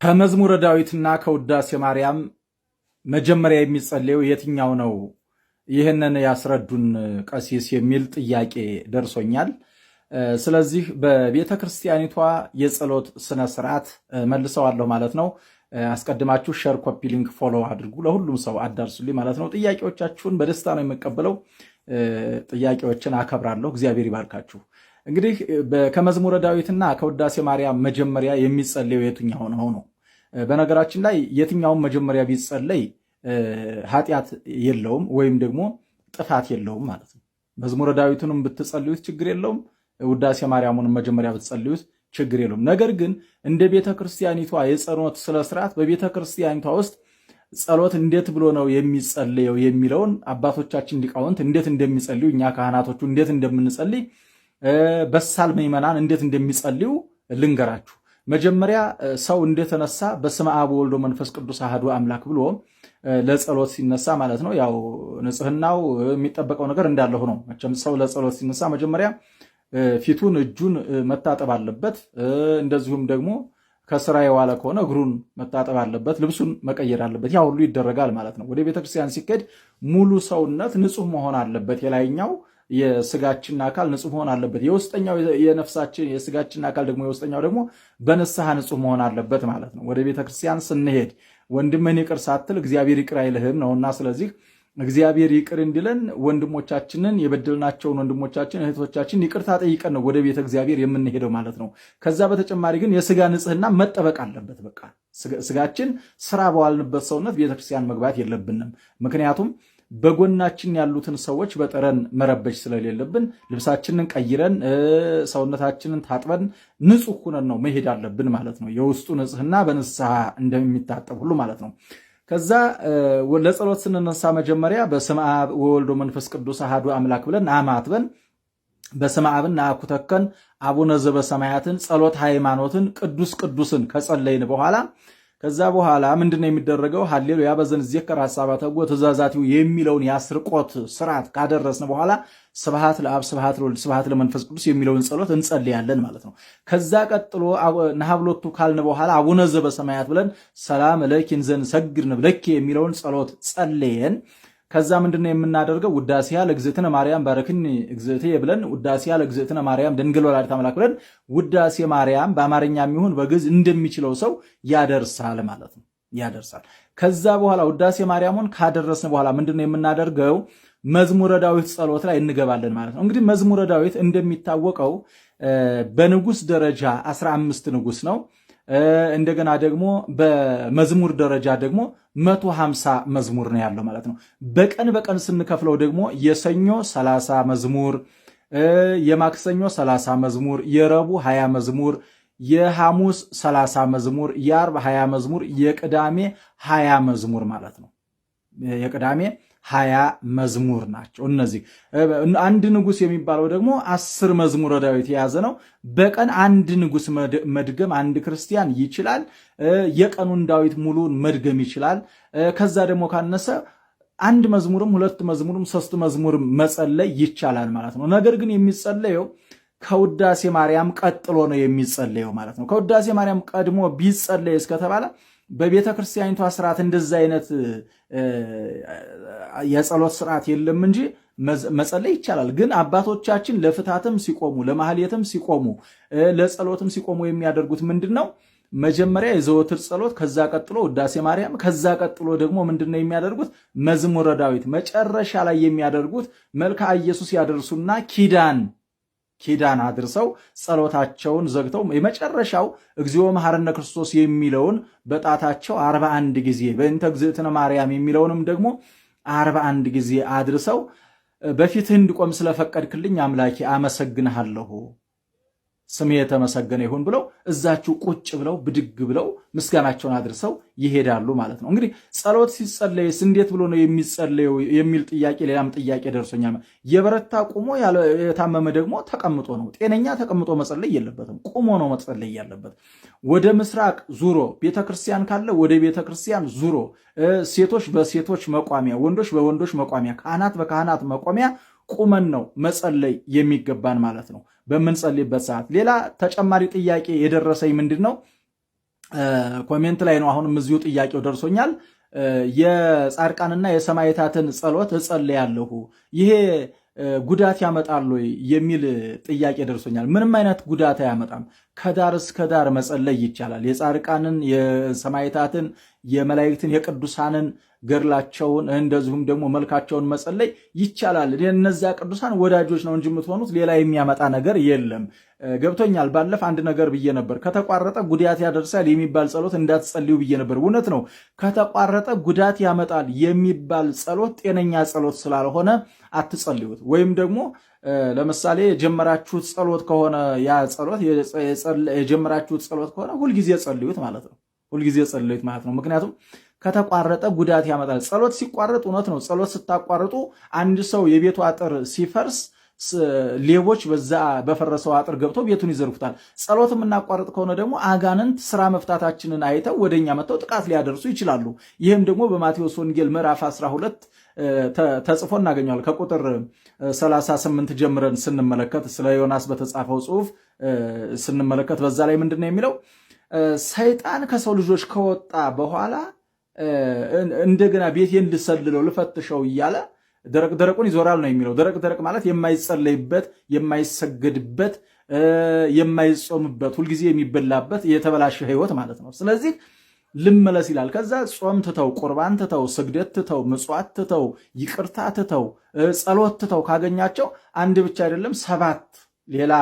ከመዝሙረ ዳዊትና ከውዳሴ ማርያም መጀመሪያ የሚጸለየው የትኛው ነው? ይህንን ያስረዱን ቀሲስ የሚል ጥያቄ ደርሶኛል። ስለዚህ በቤተ ክርስቲያኒቷ የጸሎት ስነ ስርዓት መልሰዋለሁ ማለት ነው። አስቀድማችሁ share፣ copy link፣ follow አድርጉ፣ ለሁሉም ሰው አዳርሱልኝ ማለት ነው። ጥያቄዎቻችሁን በደስታ ነው የምቀበለው። ጥያቄዎችን አከብራለሁ። እግዚአብሔር ይባርካችሁ። እንግዲህ ከመዝሙረ ዳዊትና ከውዳሴ ማርያም መጀመሪያ የሚጸለየው የትኛው ነው ነው? በነገራችን ላይ የትኛውን መጀመሪያ ቢጸለይ ኃጢአት የለውም ወይም ደግሞ ጥፋት የለውም ማለት ነው። መዝሙረ ዳዊቱንም ብትጸልዩት ችግር የለውም። ውዳሴ ማርያሙንም መጀመሪያ ብትጸልዩት ችግር የለውም። ነገር ግን እንደ ቤተ ክርስቲያኒቷ የጸሎት ስነ ስርዓት በቤተ ክርስቲያኒቷ ውስጥ ጸሎት እንዴት ብሎ ነው የሚጸልየው የሚለውን አባቶቻችን ሊቃውንት እንዴት እንደሚጸልዩ፣ እኛ ካህናቶቹ እንዴት እንደምንጸልይ፣ በሳል ምዕመናን እንዴት እንደሚጸልዩ ልንገራችሁ። መጀመሪያ ሰው እንደተነሳ በስመ አብ ወወልድ ወመንፈስ ቅዱስ አሐዱ አምላክ ብሎ ለጸሎት ሲነሳ ማለት ነው። ያው ንጽህናው የሚጠበቀው ነገር እንዳለ ሆኖ መቼም ሰው ለጸሎት ሲነሳ መጀመሪያ ፊቱን እጁን መታጠብ አለበት። እንደዚሁም ደግሞ ከስራ የዋለ ከሆነ እግሩን መታጠብ አለበት፣ ልብሱን መቀየር አለበት። ያ ሁሉ ይደረጋል ማለት ነው። ወደ ቤተክርስቲያን ሲኬድ ሙሉ ሰውነት ንጹህ መሆን አለበት። የላይኛው የስጋችን አካል ንጹህ መሆን አለበት። የውስጠኛው የነፍሳችን የስጋችን አካል ደግሞ የውስጠኛው ደግሞ በንስሐ ንጹህ መሆን አለበት ማለት ነው። ወደ ቤተክርስቲያን ስንሄድ ወንድምህን ይቅር ሳትል እግዚአብሔር ይቅር አይልህም ነውና፣ ስለዚህ እግዚአብሔር ይቅር እንዲለን ወንድሞቻችንን የበደልናቸውን ወንድሞቻችን እህቶቻችን ይቅርታ ጠይቀን ነው ወደ ቤተ እግዚአብሔር የምንሄደው ማለት ነው። ከዛ በተጨማሪ ግን የስጋ ንጽህና መጠበቅ አለበት። በቃ ስጋችን ስራ በዋልንበት ሰውነት ቤተክርስቲያን መግባት የለብንም። ምክንያቱም በጎናችን ያሉትን ሰዎች በጠረን መረበሽ ስለሌለብን ልብሳችንን ቀይረን ሰውነታችንን ታጥበን ንጹህ ሁነን ነው መሄድ አለብን ማለት ነው። የውስጡ ንጽህና በንስሐ እንደሚታጠብ ሁሉ ማለት ነው። ከዛ ለጸሎት ስንነሳ መጀመሪያ በስመ አብ ወወልድ ወመንፈስ ቅዱስ አሐዱ አምላክ ብለን አማትበን በስመ አብና አኩተከን አቡነ ዘበሰማያትን ጸሎት ሃይማኖትን ቅዱስ ቅዱስን ከጸለይን በኋላ ከዛ በኋላ ምንድነው የሚደረገው? ሀሌሉያ በዘንዜከር ሐሳባተ ትእዛዛቲሁ የሚለውን የአስርቆት ስርዓት ካደረስን በኋላ ስብሐት ለአብ ስብሐት ለወልድ ስብሐት ለመንፈስ ቅዱስ የሚለውን ጸሎት እንጸልያለን ማለት ነው። ከዛ ቀጥሎ ነሀብሎቱ ካልን በኋላ አቡነ ዘበሰማያት ብለን ሰላም ለኪ እንዘ ንሰግድ ንብለኪ የሚለውን ጸሎት ጸልየን ከዛ ምንድነው የምናደርገው? ውዳሴያ ለእግዝእትነ ማርያም ባረክኒ እግዝእትየ ብለን ውዳሴያ ለእግዝእትነ ማርያም ድንግል ወላዲተ አምላክ ብለን ውዳሴ ማርያም በአማርኛም ይሁን በግዕዝ እንደሚችለው ሰው ያደርሳል ማለት ነው። ያደርሳል። ከዛ በኋላ ውዳሴ ማርያሙን ካደረስን በኋላ ምንድነው የምናደርገው? መዝሙረ ዳዊት ጸሎት ላይ እንገባለን ማለት ነው። እንግዲህ መዝሙረ ዳዊት እንደሚታወቀው በንጉስ ደረጃ 15 ንጉስ ነው። እንደገና ደግሞ በመዝሙር ደረጃ ደግሞ 150 መዝሙር ነው ያለው ማለት ነው። በቀን በቀን ስንከፍለው ደግሞ የሰኞ 30 መዝሙር፣ የማክሰኞ 30 መዝሙር፣ የረቡ 20 መዝሙር፣ የሐሙስ 30 መዝሙር፣ የአርብ 20 መዝሙር፣ የቅዳሜ 20 መዝሙር ማለት ነው። የቅዳሜ 20 መዝሙር ናቸው እነዚህ። አንድ ንጉስ የሚባለው ደግሞ 10 መዝሙረ ዳዊት የያዘ ነው። በቀን አንድ ንጉስ መድገም አንድ ክርስቲያን ይችላል። የቀኑን ዳዊት ሙሉን መድገም ይችላል። ከዛ ደግሞ ካነሰ አንድ መዝሙርም ሁለት መዝሙርም ሶስት መዝሙርም መጸለይ ይቻላል ማለት ነው። ነገር ግን የሚጸለየው ከውዳሴ ማርያም ቀጥሎ ነው የሚጸለየው ማለት ነው። ከውዳሴ ማርያም ቀድሞ ቢጸለይ እስከተባለ በቤተ ክርስቲያኒቷ ስርዓት እንደዛ አይነት የጸሎት ስርዓት የለም እንጂ መጸለይ ይቻላል። ግን አባቶቻችን ለፍታትም ሲቆሙ፣ ለማህሌትም ሲቆሙ፣ ለጸሎትም ሲቆሙ የሚያደርጉት ምንድን ነው? መጀመሪያ የዘወትር ጸሎት፣ ከዛ ቀጥሎ ውዳሴ ማርያም፣ ከዛ ቀጥሎ ደግሞ ምንድን ነው የሚያደርጉት? መዝሙረ ዳዊት። መጨረሻ ላይ የሚያደርጉት መልክዓ ኢየሱስ ያደርሱና ኪዳን አድርሰው ጸሎታቸውን ዘግተው የመጨረሻው እግዚኦ መሐረነ ክርስቶስ የሚለውን በጣታቸው 41 ጊዜ በእንተ እግዝእትነ ማርያም የሚለውንም ደግሞ 41 ጊዜ አድርሰው በፊትህ እንድቆም ስለፈቀድክልኝ አምላኬ አመሰግንሃለሁ፣ ስሜ የተመሰገነ ይሁን ብለው እዛችሁ ቁጭ ብለው ብድግ ብለው ምስጋናቸውን አድርሰው ይሄዳሉ ማለት ነው። እንግዲህ ጸሎት ሲጸለይስ እንዴት ብሎ ነው የሚጸለየው የሚል ጥያቄ ሌላም ጥያቄ ደርሶኛል። የበረታ ቁሞ፣ የታመመ ደግሞ ተቀምጦ ነው። ጤነኛ ተቀምጦ መጸለይ የለበትም፣ ቁሞ ነው መጸለይ ያለበት። ወደ ምስራቅ ዙሮ ቤተክርስቲያን ካለ ወደ ቤተክርስቲያን ዙሮ፣ ሴቶች በሴቶች መቋሚያ፣ ወንዶች በወንዶች መቋሚያ፣ ካህናት በካህናት መቋሚያ ቁመን ነው መጸለይ የሚገባን ማለት ነው። በምንጸልይበት ሰዓት ሌላ ተጨማሪ ጥያቄ የደረሰኝ ምንድን ነው? Comment ላይ ነው። አሁንም እዚሁ ጥያቄው ደርሶኛል። የጻድቃንና የሰማዕታትን ጸሎት እጸልያለሁ፣ ይሄ ጉዳት ያመጣል ወይ የሚል ጥያቄ ደርሶኛል። ምንም አይነት ጉዳት አያመጣም። ከዳር እስከ ዳር መጸለይ ይቻላል። የጻድቃንን፣ የሰማዕታትን፣ የመላእክትን፣ የቅዱሳንን ገድላቸውን እንደዚሁም ደግሞ መልካቸውን መጸለይ ይቻላል። እነዚያ ቅዱሳን ወዳጆች ነው እንጂ የምትሆኑት ሌላ የሚያመጣ ነገር የለም። ገብቶኛል። ባለፈ አንድ ነገር ብዬ ነበር። ከተቋረጠ ጉዳት ያደርሳል የሚባል ጸሎት እንዳትጸልዩ ብዬ ነበር። እውነት ነው። ከተቋረጠ ጉዳት ያመጣል የሚባል ጸሎት ጤነኛ ጸሎት ስላልሆነ አትጸልዩት። ወይም ደግሞ ለምሳሌ የጀመራችሁት ጸሎት ከሆነ፣ ያ ጸሎት የጀመራችሁት ጸሎት ከሆነ ሁልጊዜ ጸልዩት ማለት ነው። ሁልጊዜ ጸልዩት ማለት ነው። ምክንያቱም ከተቋረጠ ጉዳት ያመጣል። ጸሎት ሲቋረጥ እውነት ነው። ጸሎት ስታቋርጡ አንድ ሰው የቤቱ አጥር ሲፈርስ ሌቦች በዛ በፈረሰው አጥር ገብተው ቤቱን ይዘርፉታል። ጸሎት የምናቋርጥ ከሆነ ደግሞ አጋንንት ስራ መፍታታችንን አይተው ወደኛ መጥተው ጥቃት ሊያደርሱ ይችላሉ። ይህም ደግሞ በማቴዎስ ወንጌል ምዕራፍ 12 ተጽፎ እናገኘዋል። ከቁጥር 38 ጀምረን ስንመለከት፣ ስለ ዮናስ በተጻፈው ጽሑፍ ስንመለከት በዛ ላይ ምንድን ነው የሚለው? ሰይጣን ከሰው ልጆች ከወጣ በኋላ እንደገና ቤቴን ልሰልለው፣ ልፈትሸው እያለ ደረቅ ደረቁን ይዞራል ነው የሚለው። ደረቅ ደረቅ ማለት የማይጸለይበት፣ የማይሰገድበት፣ የማይጾምበት፣ ሁልጊዜ የሚበላበት የተበላሸ ህይወት ማለት ነው። ስለዚህ ልመለስ ይላል። ከዛ ጾም ትተው፣ ቁርባን ትተው፣ ስግደት ትተው፣ ምጽዋት ትተው፣ ይቅርታ ትተው፣ ጸሎት ትተው ካገኛቸው አንድ ብቻ አይደለም ሰባት ሌላ